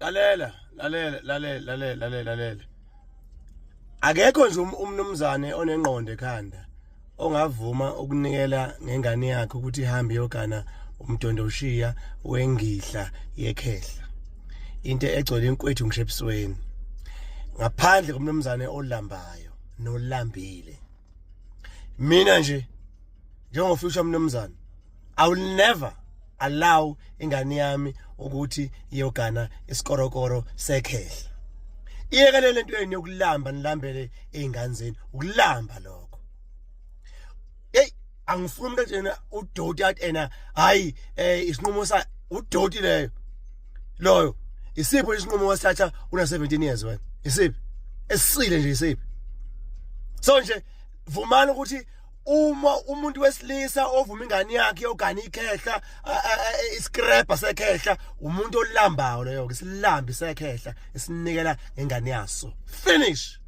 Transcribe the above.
Lalela, lalela, lalela, lalela, lalela, lalela. Akekho nje umnumzane onengqondo ekhanda ongavuma ukunikela ngengane yakhe ukuthi ihambe iyogana umdondoshiya wengidla yekhehla. Into egcwele inkwethu ngisho ebusweni. Ngaphandle komnumzane olambayo nolambile. Mina nje njengofuture mnumzane, I will never allow ingane yami ukuthi iyogana isikorokoro sekhehla. Iyekele lento yenu yokulamba, nilambele izingane zenu, ukulamba lokho. Hey, angifuni umuntu njena udoti athi ena hayi, isinqumo sa udoti leyo. Loyo isipho isinqumo wasithatha una 17 years wena? Isiphi esisile nje? Isiphi? So nje vumani ukuthi uma umuntu wesilisa ovuma ingane yakhe yogana ikhehla, iscrapper sekhehla, umuntu olambayo leyo ke, silambi sekhehla esinikela ngengane yaso. Finish.